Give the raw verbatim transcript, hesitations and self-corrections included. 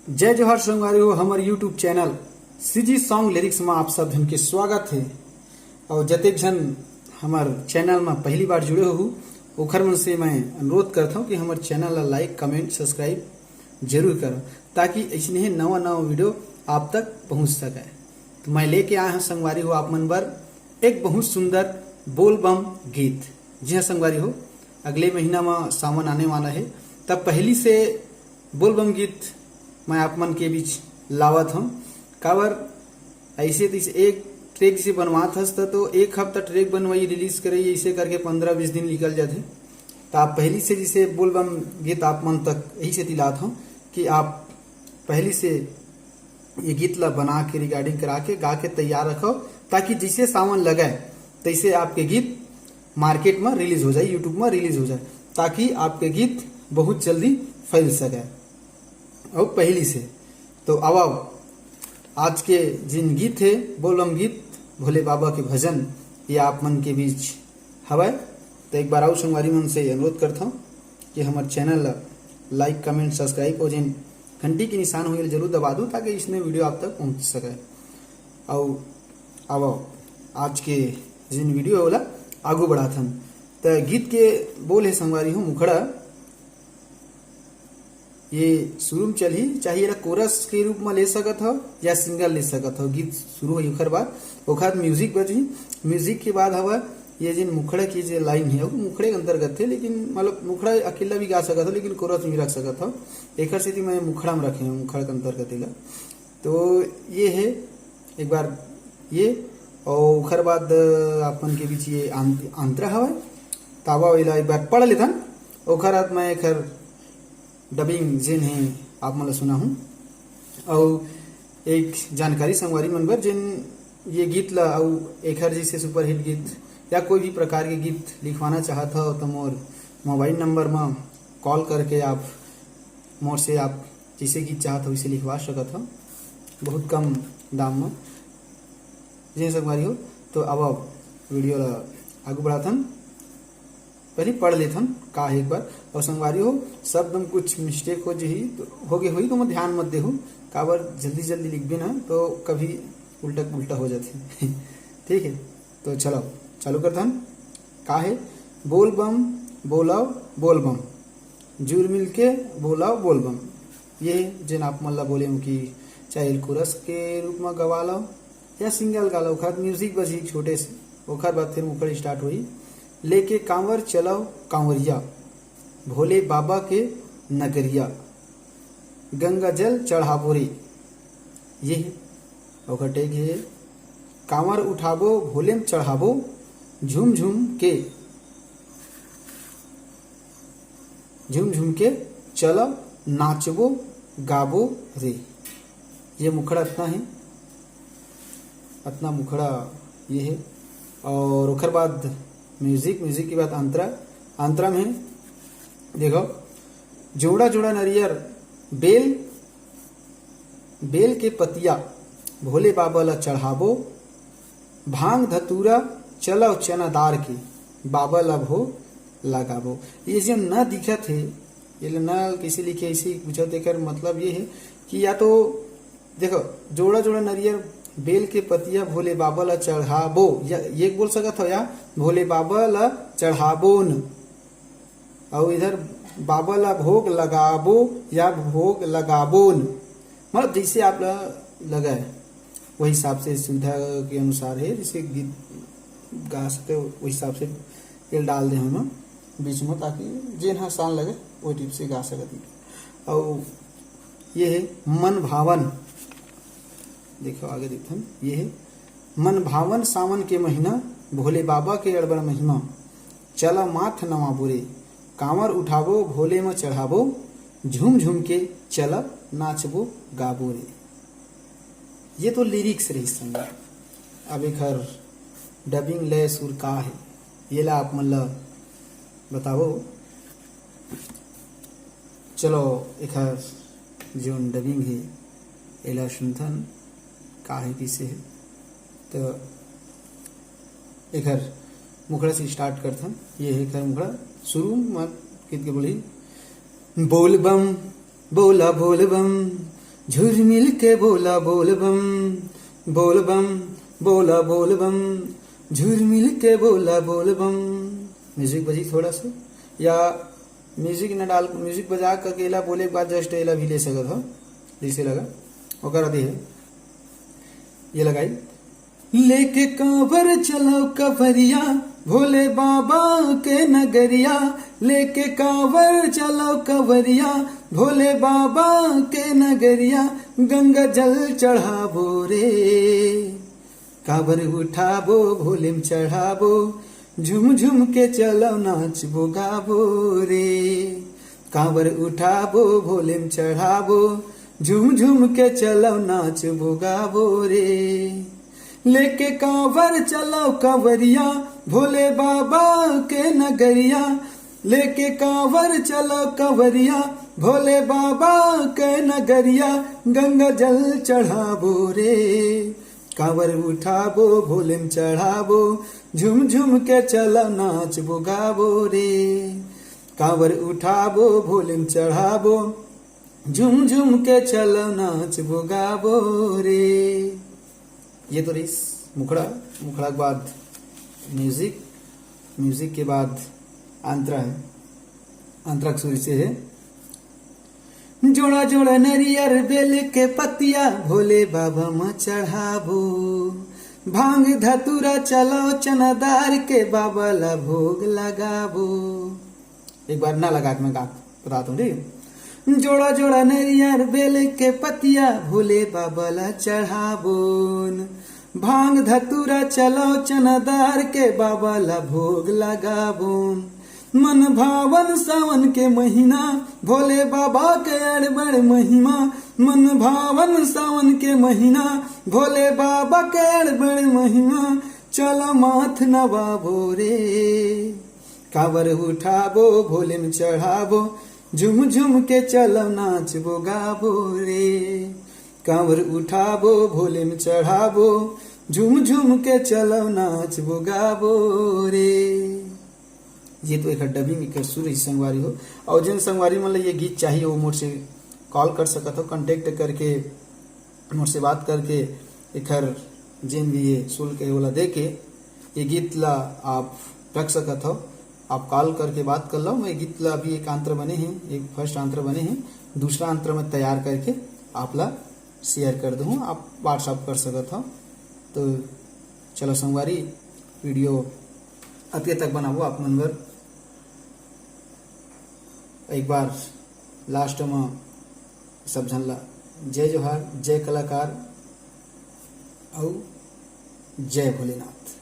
जय जोहार संगवारी हो, हमर YouTube channel CG song lyrics में आप सब झन के स्वागत है। और जतेक झन हमर चैनल में पहली बार जुड़े हो, ओखर मन से मैं अनुरोध करता हूँ कि हमर चैनल ला लाइक, कमेंट, सब्सक्राइब जरूर करो, ताकि ऐसने ही नवा नवा वीडियो आप तक पहुँच सके। तो मैं लेके आया हूँ संगवारी हो आप मन बर एक बहुत सुंदर बोलबम गीत। जी हाँ संगवारी हो, अगले महीना में सावन आने वाला है, तब पहली से बोलबम गीत मैं आप मन के बीच लावत हूँ। काबर ऐसे तो एक ट्रैक जिसे बनवात हस त तो एक हफ्ता ट्रैक बनवाई, रिलीज करे, ऐसे करके पंद्रह बीस दिन निकल जाते। तो आप पहली से जिसे बोलबम गीत आप मन तक यही से दिलात हूँ कि आप पहली से ये गीत ला बना के, रिकॉर्डिंग करा के, गा के तैयार रखो, ताकि जैसे सावन लगे तैसे आपके गीत मार्केट में रिलीज हो जाए, YouTube में रिलीज हो जाए, ताकि आपके गीत बहुत जल्दी फैल सके। और पहली से तो आवा, आज के जिन गीत है बोलबम गीत, भोले बाबा के भजन, ये आप मन के बीच हवय। तो एक बार और संगवारी मन से अनुरोध करता हूँ कि हमारे चैनल ला लाइक, कमेंट, सब्सक्राइब और जिन घंटी के निशान होइल जरूर दबा दो, ताकि इसने वीडियो आप तक पहुँच सके। और आवा, आज के जिन वीडियो है ओला आगू बढ़ाथन। त गीत के बोल है संगवारी हो मुखड़ा। ये शुरू में चलही, चाहे एला कोरस के रूप में ले सकत हो या सिंगल ले सकत हो। गीत शुरू होही, ओखर बाद ओखर म्यूजिक बजही। म्यूजिक के बाद हवा ये जिन मुखड़ा की जे लाइन है, वो मुखड़े के अंतर्गत है, लेकिन मतलब मुखड़ा अकेला भी गा सकत हो, लेकिन कोरस में भी रख सकत हो। एकर सेती मैं मुखड़ा में रखे हूँ, मुखड़ा के अंतर्गत एला। तो ये है एक बार ये, और ओखर बाद अपन के बीच ये आंत-, अंतरा हवय। तावा एला एक बार पढ़ लेथन, ओखर बाद मैं एखर डबिंग जेन है आप मन ला सुनाहूँ। और एक जानकारी संगवारी मन बर, जेन ये गीत ला और एखर जैसे सुपरहिट गीत या कोई भी प्रकार के गीत लिखवाना चाहत हो तो मोर मोबाइल नंबर में कॉल करके आप मोर से आप जैसे गीत चाहत हो वैसे लिखवा सकत हो, बहुत कम दाम में। जी संगवारी हो, तो अब वीडियो ला आगू बढ़ाथन, पहले पढ़ लेथन का है एक बार। और संगवारी हो, शब्द में कुछ मिस्टेक हो जही तो हो गए होई तो मैं ध्यान मत देहू, काबर जल्दी जल्दी लिखबे ना तो कभी उल्टा उल्टा हो जाते। ठीक है, तो चलो चालू करथन। का है? बोल बम बोलाओ, बोल बम जुर मिल के बोलाओ, बोल बम। ये जेन आप मन ला बोले हूँ कि चाहे कोरस के रूप में गवा लो या सिंगल गा लो, ओखर म्यूजिक बजही छोटे से, ओखर बाद फिर मुखड़ स्टार्ट होई। लेके कांवर चलाओ कांवरिया, भोले बाबा के नगरिया, गंगा जल चढ़ाबो रे। ये है ओखर टैग है, कांवर उठाबो भोले में चढ़ाबो, झूम झूम के, झूम झूम के चलो नाचबो गाबो रे। ये मुखड़ा अतना है, अतना मुखड़ा ये है। और ओखर बाद म्यूजिक, म्यूजिक के बाद अंतरा, अंतरा में देखो, जोड़ा जोड़ा नरियर बेल, बेल के पतिया भोले बाबा ला चढ़ाबो, भांग धतूरा चलव चना दार के बाबा ला भोग लगाबो। ये जो न दिखत है, ये न कैसे लिखे, ऐसे ही पूछत, एकर मतलब ये है कि या तो देखो, जोड़ा जोड़ा नरियर बेल के पतिया भोले बाबा ला चढ़ाबो, या ये बोल सकत हो, या भोले बाबा ला चढ़ाबोन, और इधर बाबा ला भोग लगाबो या भोग लगाबोन, मतलब जैसे आप ला लगे वही हिसाब से सुविधा के अनुसार है, जैसे गीत गा सके वही हिसाब से तेल डाल दे हम बीच में, ताकि जेन ह आसान लगे वही टिप से गा सकत ही। और ये है मन भावन, देखो आगे देखथन, ये है मन भावन सावन के महीना, भोले बाबा के अड़बड़ महिमा, चला माथ नवाबो रे, कांवर उठाबो भोले म चढ़ाबो, झूम झूम के चला नाचबो गाबो रे। ये तो लिरिक्स रही संग। अब एखर डबिंग लय सुर का है, ये ला आप मन ला बताबो। चलो एखर जोन डबिंग है एला सुनथन, का है किसे है। तो एखर मुखड़ा से स्टार्ट करथन। ये है एखर मुखड़ा। शुरू में कित के बोली, बोल बम बोला बोल बम, झुरमिल के बोला बोल बम, बोल बम, बोला बोल बम, झुरमिल के बोला बोल बम। म्यूजिक बजी थोड़ा सा, या म्यूजिक न डाल, म्यूजिक बजा करके एला बोले के बाद जस्ट एला भी ले सकत हो, जैसे लगा ओकर अभी है। ये लगाई, लेके कांवर चलो कवरिया, भोले बाबा के नगरिया। लेके कांवर चलो कवरिया, भोले बाबा के नगरिया। गंगा जल चढ़ाबो रे, कांवर उठाबो, भोले में चढ़ाबो, झुम झुम के चलो नाचबो गाबो रे। कांवर उठाबो, भोले में चढ़ाबो, झुम झुम के चलो नाचबो गाबो रे। लेके कांवर चलो कवरिया, भोले बाबा के नगरिया। लेके कांवर चलो कवरिया, भोले बाबा के नगरिया। गंगा जल चढ़ाबो रे, कांवर उठाबो, भोले में चढ़ाबो, झुम झुम के चलो नाचबो गाबो रे। कांवर उठाबो, भोले में चढ़ाबो, झुम झुम के चलो नाचबो गाबो रे। ये तो रहिस मुखड़ा। मुखड़ा के बाद म्यूजिक, म्यूजिक के बाद अंतरा है। अंतरा के सुर से है, जोड़ा जोड़ा नरियर बेल के पतिया, भोले बाबा म चढ़ाबो। भांग धतूरा चलो चनादार के, बाबा ला भोग लगाबो। एक बार ना लगा के मैं गा बताता हूँ, ठीक है? जोड़ा जोड़ा नरियर बेल के पतिया, भोले बाबा ला चढ़ाबोन। भांग धतूरा चलो चनादार के, बाबा ला भोग लगाबोन। मन भावन सावन के महीना, भोले बाबा के अड़बड़ महिमा। मन भावन सावन के महीना, भोले बाबा के अड़बड़ महिमा। चलो माथ नवाबो रे, कांवर उठाबो, भोले में चढ़ाबो, झुम झुम के चलो नाचबो गाबो रे। कांवर उठाबो, भोले में चढ़ाबो, झुम झुम के चलो नाचबो गाबो रे। ये तो एक डबिंग, एक सुर ही संगवारी हो। और जिन संगवारी मन ला ये गीत चाहिए, वो मोर से कॉल कर सकत हो, कॉन्टेक्ट करके, मोर से बात करके एखर जेन भी ये शुल्क है, ओला दे के ये गीत ला आप रख सकत हो। आप कॉल करके बात कर लो। मैं गीत ला अभी एक अंतर बने हैं, एक फर्स्ट अंतर बने हैं, दूसरा अंतर मैं तैयार करके आप ला शेयर कर दूँ, आप व्हाट्सअप कर सकत हो। तो चलो संगवारी, वीडियो अतिये तक बनाबो आप मन बर। एक बार लास्ट में सब झन ला जय जोहार, जय कलाकार, अउ जय भोलेनाथ।